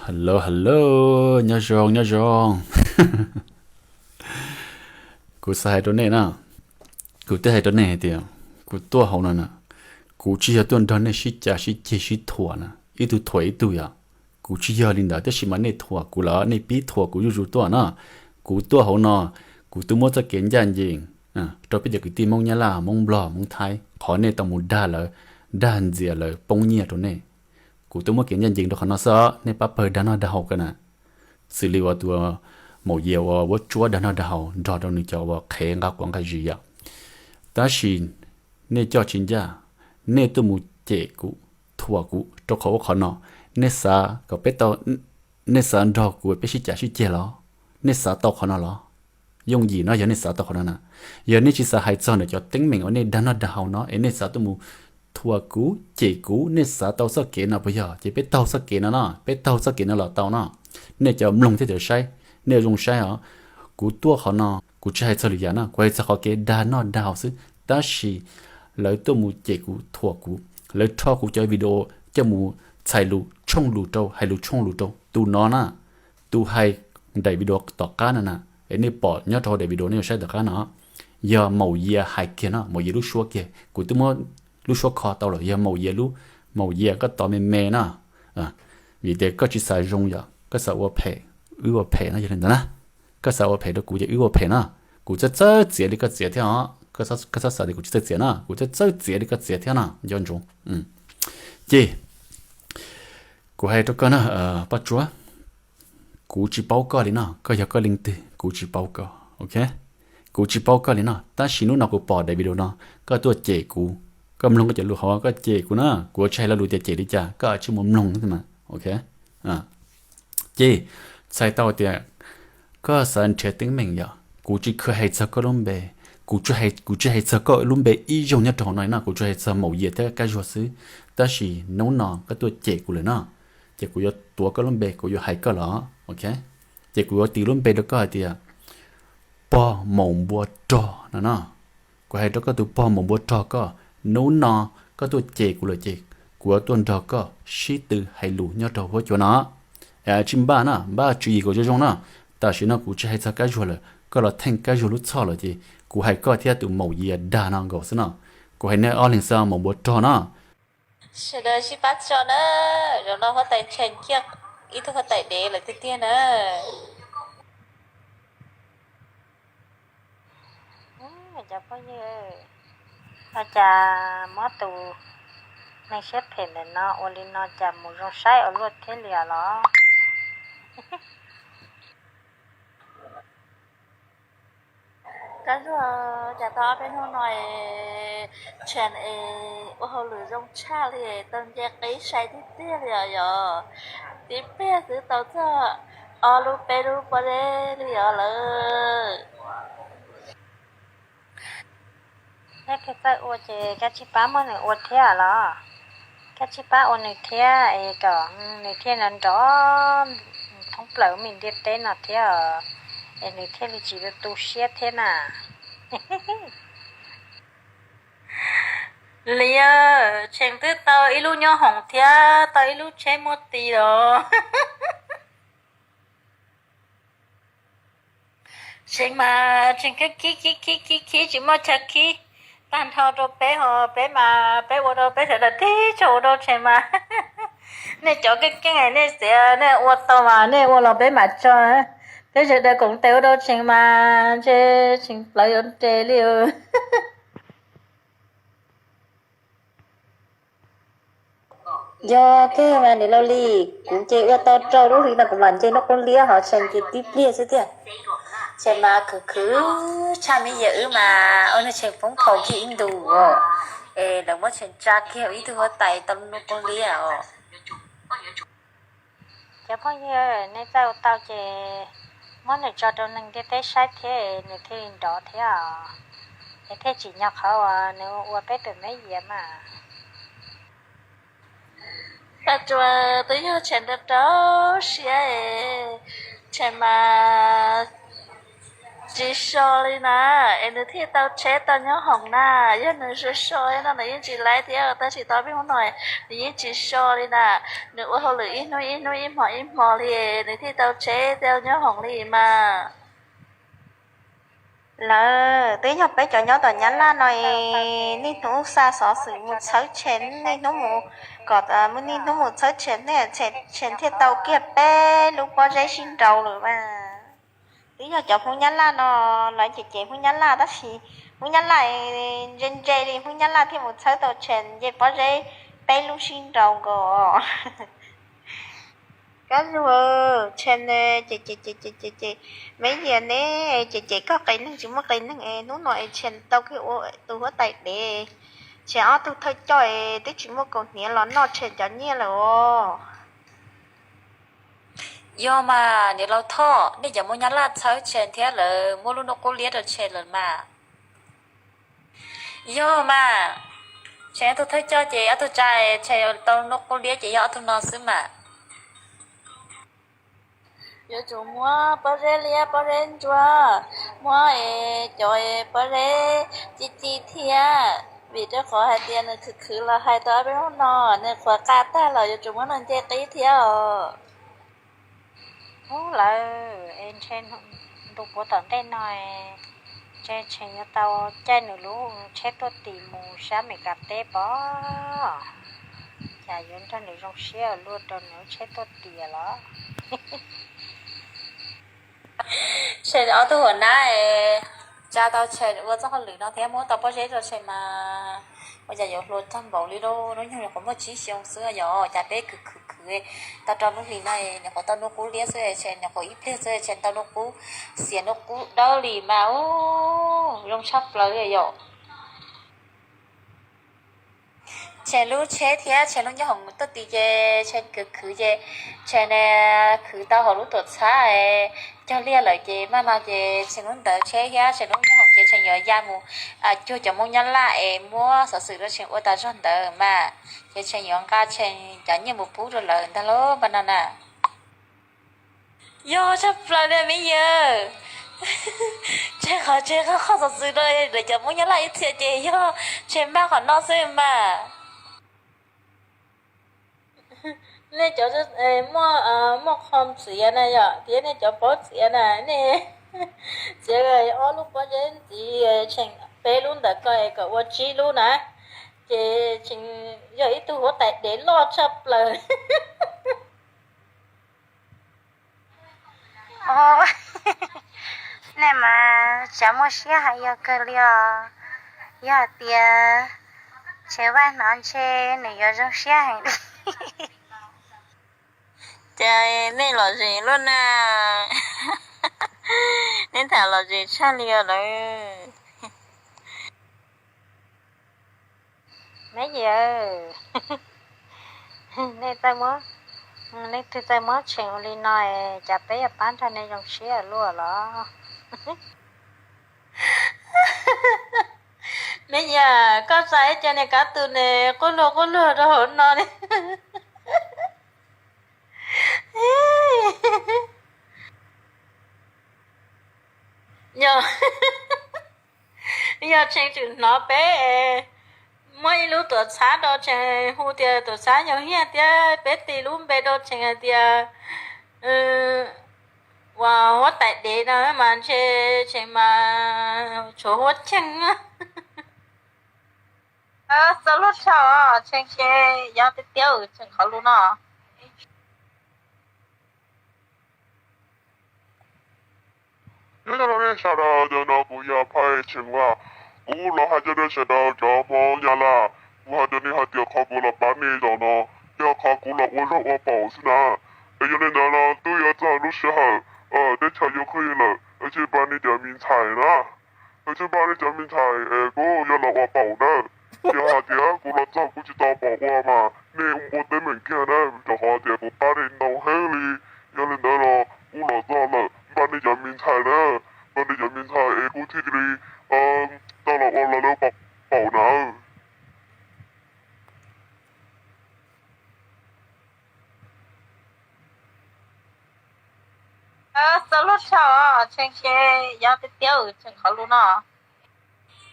Hello, hello, nyob zoo, nyob zoo. Kuv xav hais rau nej na, kuv twb hais rau nej hais tias kuv tuaj hauv no na, kuv tsis yog tuaj nrog nej sib cav sib ceg sib thuam na, ib tug thuam ib tug yom. Kuv tsis yog li ntawd, tab sis mas nej thuam kuv lawm, nej pib thuam kuv zuj zus tuaj na. Kuv tuaj hauv no, kuv twb muab txoj kev ncaj ncees rau peb cov kwv tij Hmoob Nyab Laj, Hmoob Nplog, Hmoob Thaib, qhov nej tau mus dag lawv, dag ntxias lawv poob nyiaj rau nej. Kuv twb muab kev ncaj ncees rau qhov no xwb, nej pab pawg dag noj dag haus ko na. Xws li uas tus maum yias uas vuab tsuab dag noj dag haus nrog rau nws cov uas qhev nqa quav nqa zis yom. Tab sis nej coj tsis ncaj, nej tuaj mus cem kuv, thuam kuv rau qhov ub qhov no. Nej xav kom peb tau, nej xav nrog kuv peb sib cav sib ceg los? Nej xav tau qhov no los? Yooj yim no yog nej xav tau qhov no na. Yog nej tsis xav hais txog ntawm cov teeb meem uas nej dag noj dag haus no es nej xav tuaj mus thuam kuv cem kuv, nej xav tau txoj kev no puas yog? Ces peb taug txoj kev no no, peb taug txoj kev no los tau no. Nej cov mloog thiab cov saib, nej zoo saib os. Kuv tuaj qhov no kuv tsis hais txog lwm yam no, kuv hais txog qhov kev dag noj dag haus xwb, tab sis lawv tuaj mus cem kuv thuam kuv, lawv rho kuv cov video coj mus txhais lus tshooj lus rau, hais lus tshooj lus rau tus no na. Tus hais daim video tom qab no na, es nej pom nyob rau hauv daim video nej yuav saib tom qab no, yog maum yias hais kiag no, maum yias lub suab kiag, kuv twb muab lub suab kho tau lawm, yog maum yias lub, maum yias koj tos me me na. Vim tias koj tsis xav zoo yom, koj xav ua phem, wb ua phem no yog li ntawd na. Koj xav ua phem rau kuv ces wb ua phem na. Kuv txawj txawj txiav li koj txiav thiab os, koj txhob xav tias kuv tsis txawj txiav na, kuv txawj txawj txiav li koj txiav thiab no, nco ntsoov. Ces kuv hais rau koj na, Paj Tsuab, kuv tsis paub koj li no, koj yog koj leej twg kuv tsis paub koj, ok? Kuv tsis paub koj li no, tab sis hnub no kuv pom daim video no, koj tuaj cem kuv, koj mloog koj cov lus hauv koj cem kuv na, kuv tsis hais lo lus tias cem li cas, koj tsis mus mloog mas, ok? Ces txhais tau tias koj xav nrhiav teeb meem yom, kuv tsis kheev hais txog koj lub npe, kuv tsis hais txog koj lub npe ib zaug nyob rau hauv no no, kuv tsuas hais txog maum yias thiab Kab Zuag xwb. Tab sis hnub no koj tuaj cem kuv lawm no, ces kuv yuav tuav koj lub npe, kuv yuav hais koj los, ok? Ces kuv yuav tis lub npe rau koj hais tias pog maum npua rog no no. Kuv hais rau koj tus pog maum npua rog koj, hnub no koj tuaj cem kuv lawm ces kuv yuav tuaj nrog koj sib tw hais lus nyob rau huab cua no. Tsis npaj na, npaj tswv yim kom zoo zoo na. Tam sim no kuv tsis hais txog Kab Zuag lawm, koj los theej Kab Zuag lub txhoj lawm ces kuv hais koj thiab tus maum yias dag no nkaus xwb no. Kuv hais nej ob leeg xwb, maum npua rog no. Sawv daws sib pab tso na, zaum no huab tais Tsheej ciaj ib tug huab tais dev lawm tiag tiag na. Cov phooj ywg, ua cas muab tus neeg siab phem ntawm no ua li no cas mus zoo saib ua luaj thiab li os los? Kab Zuag, cas tau ob peb hnub no es Tsheej es ua hauj lwm zoo tshaj li, tau nce qib sai tiag tiag li os yom. Tib pliag xwb tau txog ob lub peb lub pob zeb li os lawm. Neb twb txawj ua ces koj tsij pab muab nws ua thiab los? Koj tsij pab ua nws thiab es kom nws thiaj nrov nrov, thoob plaws me ntiaj teb no thiab, es nws thiaj li tsis tu siab thiab na. Liam, Tsheej twb tau ib lub nyob hoom thiab tau ib lub tsheb muaj tis los. Tsheej mas Tsheej khib khib khib khib khib tsis muaj chaw khib tag nrho rau peb ho, peb mas peb ua rau peb sawv daws tib tso ua rau Tsheej mas. Nej cov keej keej nej xiav nej ua tau mas nej ua los peb mam tso. Peb sawv daws koom tes ua rau Tsheej mas ntshe Tsheej plawv yuav nres li. Yog kawg mas niam laus Lis, kuv nce ua tau rau lub hli no kuv mam nce lub qub liab hov, Tsheej ces tib pliag xwb tiag. Tsheej mas khwv khwv tshaj me yam wb mas ua neeg Tsheej poob phaum kiag ib ntus os, es lawv muab Tsheej tsa kiag ua ib tug huab tais tau lub qub liab os. Cov phooj ywg, nej txawj ua tau ces muab nws tso rau neeg ntiaj teb saib thiab nws thiaj li nrov thiab os, es thiaj tsim nyog qhov uas nws ua peb tus meb yias mas. Paj Tsuas, twb yog Tsheej rau rau siab es Tsheej mas Tsis so li na, es nws thiaj tau tsheb tau nyob hoom na. Yog nws so so no nws yeej tsis laib thiab, tab sis tau peb hnub no nws yeej tsis so li na. Nws ua hauj lwm ib hnub ib hnub ib hmo ib hmo li, nws thiaj tau tsheb tau nyob hoom li mas. Lawv twb yog peb cov nyob tom Nyab Laj no es niaj hnub xa xov xwm mus txhawb Tsheej, niaj hnub mus kom, niaj hnub mus txhawb Tsheej, Tsheej thiaj tau kiag peb lub pob zeb sib nraus lawm mas. Twb yog cov Hmoob Nyab Laj no, lawv cem cem Hmoob Nyab Laj tab sis Hmoob Nyab Laj ntse ntse li, Hmoob Nyab Laj thiaj mus txhawb tau Tsheej nce pob zeb peb lub sib nraus nkaus. Kab lug, Tsheej, ces ces ces ces ces ces, Meb Yias ne, ces ces koj qias neeg tsis muaj qias neeg es hnub no es Tsheej tau kiag ua tus huab tais dev, Tsheej ob tug thawj coj es twb tsis muaj kaus hniav los noj Tsheej cov nyiaj lawm os. Yog mas niam laus Thoj, nej cov Hmoob Nyab Laj txhawb Tsheej thiab lawv muab lub hnub qub liab rau Tsheej lawm mas. Yog mas, Tsheej ob tug thawj coj ces ob tug tsa, Tsheej tau hnub qub liab ces yog ob tug no xwb mas. Yuav tsum muab pob zeb liab pob zeb ntsuab, muab es cov es pob zeb ci ci thiab, vim rau qhov hais tias nws khwv khwv los hais tau ob peb hnub no, nws qhuav qa tag los yuav tsum muab nws nce qib thiab os. Ub, lawv es ntshe ntu puav tom ntej no ntshe Tsheej yuav tau caij nws lub tsheb tuaj tis mus sab Meskas teb pom, cas yuav nrog nws zoo siab luaj rau nws lub tsheb tuaj tis los. Tsheej ob tug huam nab tsa tau Tsheej ua txoj hauj lwm no thiab muab tau pob zeb rau Tsheej mas ua cas yuav hluas tag npaum li lauj. Hnub nyoog nyuam qhuav muaj tsib xyoo xwb yom, cas peb khwv khwv khwv tau rau lub hlis no nyuam qhuav tau hnub qub liab xwb, Tsheej nyuam qhuav ib pliag xwb Tsheej tau hnub qub, xiam hnub qub dawb li mas ub, zoo tshaj plaws li yom. Tsheej lub tsheb thiab Tsheej lub nyob hoom tuaj tis ces Tsheej khwv khwv ces Tsheej khwv tau hauv lub tuam txhab cog liaj lawm ces maj no ces Tsheej lub ntawv tsheb thiab Tsheej lub nyob hoom ces Tsheej yuav ya mus cuag cov Hmoob Nyab Laj es muab xov xwm rau Tsheej ua tas zog ntawd mas, ces Tsheej yuav nqa Tsheej cov nyiaj mus pub rau lawv ntag lauj, npaj no na. Yog tshaj plaws li me yawg. Tsheej qhov Tsheej qhov xov xwm rau lawv cov Hmoob Nyab Laj ib txhia ces yog Tsheej npaj qhov no xwb mas. Nej cov muaj, muaj qhov txiav na yom, thiab nej cov paub txiav na, nej txiav ob lub pob zeb ntxiv Tsheej peb lub ntawm ko es kom ua tsib lub na, ces Tsheej yog ib tug huab tais dev loj tshaj plaws. Nej mas tsav muaj siab hais yog kawg li os. Yog hais tias Tsheej Vaj hnov ntshe nws yuav zoo siab heev li. Cas nej lom zem luaj na, nej tham lom zem tshaj li os lawm. Me yawg, nej txawj muab, leej twg txawj muab Tsheej ua li no, cas peb yuav pab nrog nej zoo siab luaj los? Me yawg, koj xa ib co niag kab tus ne qub luag qub luag rau hauv no li. Yog, yog Tsheej tseem hnov peb muab ib lub tuam txhab rau Tsheej hu tias tuam txhab Yog Hiaj thiab peb tis lub npe rau Tsheej hais tias uas huab tais dev no mas ntshe Tsheej mas tshuav huab cheej. Txaus luag tshaj, Tsheej ces yog tiag tiag Tsheej qhov lus no. Nyob zoo nej sawv daws, ntawm no kuv yog Phaj Tsheej Vaj. Kuv los hais coj nej sawv daws cov Hmoob Nyab Laj, kuv hais rau nej hais tias qhov kuv los pab nej zaum no yog qhov kuv los ua zaug ua paum xwb na. Es yog li ntawd los twb yuav txog lub sij hawm teb chaws yuav qhib lawm, cia pab nej cov me ntxhais na. Cia pab nej cov me ntxhais es kuv yuav los ua paum na. Yog hais tias kuv los txog kuv tsis tau paum ua mas nej ua teeb meem kiag na, rau qhov tias kuv pab nej ntau heev li. Yog li ntawd los kuv los txog lawm, npaj nej cov me ntxhais na, npaj nej cov me ntxhais es kuv thiaj li tau los ua los lawv paum na. Txaus luag tshaj, tseem ces yog tiag tiag tseem qhov lus no.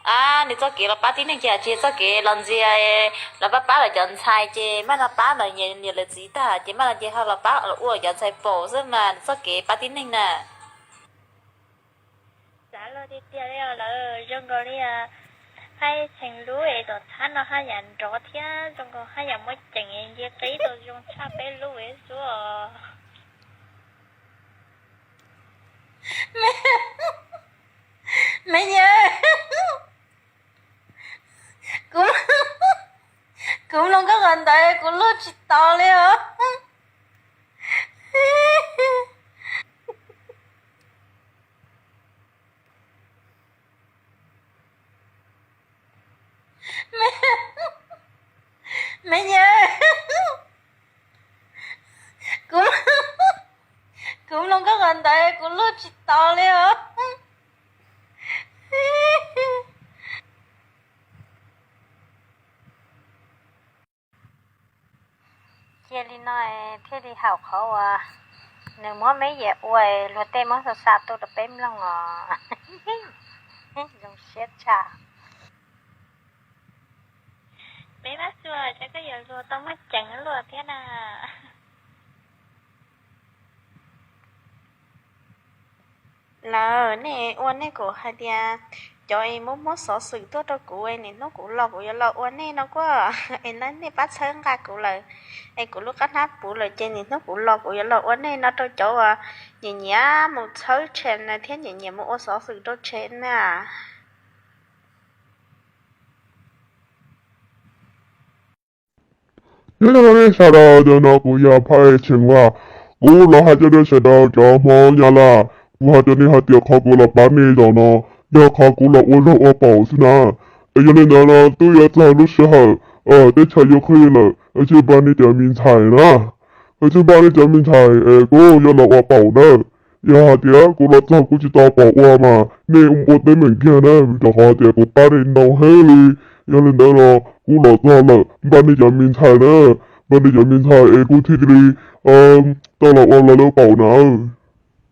A, nws txoj kev los pab tib neeg ces tsis yog txoj kev los ntxias, los pab pab lawv cov ntxhais ces maj no pab lawv niam lawv txiv tag ces maj no ces ho los pab los ua cov ntxhais paum xwb mas nws txoj kev pab tib neeg na. Xav luag tiag tiag li os, lawv zoo nkaus li Phaij Tsheej lub es tom thab no haj yam nrov thiab zoo nkaus haj yam muaj ceem, nce qib tau zoo tshaj peb lub es xwb os. Me, me nyab, kuv, kuv mloog koj qhov ntawd kuv luag tsis tau li os. Me nyab, kuv, kuv mloog koj qhov ntawd kuv luag tsis tau li os. Cia li no thiaj li haum qhov uas nws muab Meb Yaj ua luag tej muab xa xa tuaj rau peb mloog os. Zoo siab tshaj. Peb mab xua, cas koj yuav luag tau muaj ceem luaj thiab na. Lawm, nej ua nej kuv hais tias cov es muab muab xov xwm tuaj rau kuv es nim hnub kuv los kuv yuav los ua nej no kuj es nej pab txhawb nqa kuv lawm, es kuv lub qab hnab puv lawm ces nim hnub kuv los kuv yuav los ua nej no rau cov uas nyiam nyiam mus txhawb tshem na thiab nyiam nyiam mus ua xov xwm rau tshem na. Nyob zoo nej sawv daws, ntawm no kuv yog Phaij Tsheej Vaj. Kuv los hais coj nej sawv daws cov Hmoob Nyab Laj, kuv hais rau nej hais tias qhov kuv los pab nej zaum no yog qhov kuv los ua zaug ua paum xwb na. Es yog li ntawd no twb yuav txog lub sij hawm teb chaws yuav qhib lawm, es tsis npaj nej cov me ntxhais na, es tsis npaj nej cov me ntxhais es kuv yuav los ua paum na. Yog hais tias kuv los txog kuv tsis tau paum ua mas nej ua teeb meem kiag na, rau qhov tias kuv pab nej ntau heev li. Yog li ntawd los kuv los txog lawm npaj nej cov me ntxhais na, npaj nej cov me ntxhais es kuv thiaj li tau los ua lawv lub paum na.